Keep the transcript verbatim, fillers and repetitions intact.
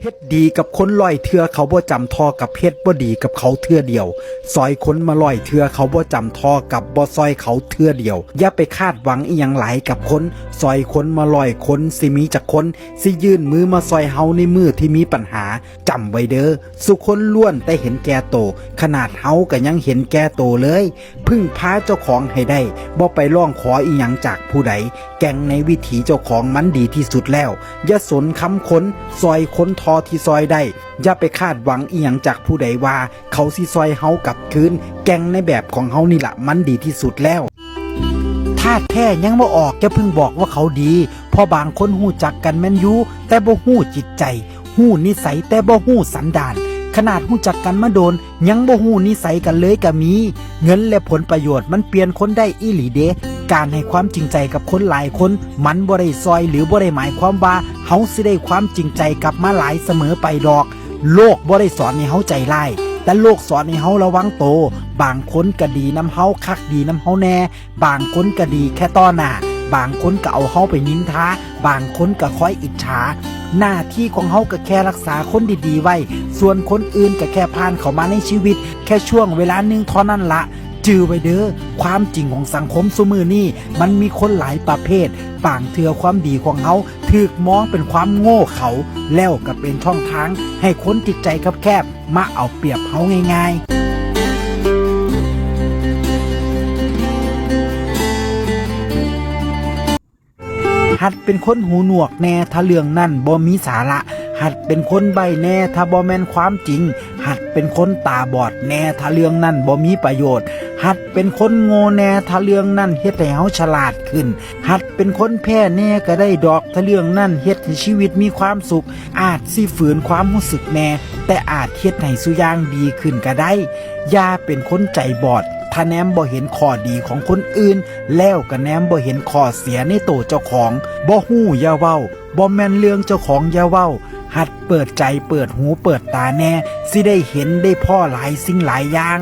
เฮ็ดดีกับคนร้อยเทื่อเขาบ่จำทอกับเฮ็ดบ่ดีกับเขาเทื่อเดียว ซอยคนมาร้อยเทื่อเขาบ่จำทอกับบ่ซอยเขาเทื่อเดียว อย่าไปคาดหวังอีหยังหลายกับคน ซอยคนมาร้อยคนสิมีจักคน สิยื่นมือมาซอยเฮาในมื้อที่มีปัญหา จำไว้เด้อ ซุคนล้วนแต่เห็นแก่โต ขนาดเฮาก็ยังเห็นแก่โตเลย พึ่งพาเจ้าของให้ได้ บ่ไปร้องขออีหยังจากผู้ใด แก่งในวิถีเจ้าของมันดีที่สุดแล้ว อย่าสนคำคน ซอยคนทอที่ซอยได้ อย่าไปคาดหวังอีหยังจากผู้ใดว่า เขาสิซอยเฮากลับคืน แก่งในแบบของเฮานี่ละมันดีที่สุดแล้ว ธาตุแท้ยังบ่ออก อย่าเพิ่งบอกว่าเขาดี เพราะบางคนฮู้จักกันแม่นอยู่ แต่บ่ฮู้จิตใจ ฮู้นิสัยแต่บ่ฮู้สันดาน ขนาดฮู้จักกันมาโดน ยังบ่ฮู้นิสัยกันเลยก็มี เงินและผลประโยชน์มันเปลี่ยนคนได้อีหลีเด้ การให้ความจริงใจกับคนหลายคน มันบ่ได้ซอยหรือบ่ได้หมายความว่าเฮาสิได้ความจริงใจกลับมาหลายเสมอไปดอก โลกบ่ได้สอนให้เฮาใจร้าย แต่โลกสอนให้เฮาระวังโต บางคนก็ดีนำเฮาคักดีนำเฮาแน่ บางคนก็ดีแค่ต่อหน้า บางคนก็เอาเฮาไปนินทา บางคนก็คอยอิจฉา หน้าที่ของเฮาก็แค่รักษาคนดีๆไว้ ส่วนคนอื่นก็แค่ผ่านเข้ามาในชีวิต แค่ช่วงเวลาหนึ่งเท่านั้นละ จื่อไว้เด้อ ความจริงของสังคมซุมื้อนี้ มันมีคนหลายประเภท บางเทื่อความดีของเฮาถูกมองเป็นความโง่เขลา แล้วก็เป็นช่องทางให้คนจิตใจคับแคบมาเอาเปรียบเฮาง่ายๆ หัดเป็นคนหูหนวกแน่ ถ้าเรื่องนั้นบ่มีสาระ หัดเป็นคนใบ้แน่ ถ้าบ่แม่นความจริง หัดเป็นคนตาบอดแน่ ถ้าเรื่องนั้นบ่มีประโยชน์ หัดเป็นคนโง่แน่ ถ้าเรื่องนั้นเฮ็ดให้เฮาฉลาดขึ้น หัดเป็นคนแพ้แน่ก็ได้ดอก ถ้าเรื่องนั้นเฮ็ดให้ชีวิตมีความสุข อาจสิฝืนความรู้สึกแน่ แต่อาจเฮ็ดให้ซุอย่างดีขึ้นก็ได้ อย่าเป็นคนใจบอด ถ้าแนมบ่เห็นข้อดีของคนอื่น แล้วก็แนมบ่เห็นข้อเสียในโตเจ้าของ บ่ฮู้อย่าเว้า บ่แม่นเรื่องเจ้าของอย่าเว้า หัดเปิดใจเปิดหูเปิดตาแน่ สิได้เห็นได้พ้อหลายสิ่งหลายอย่าง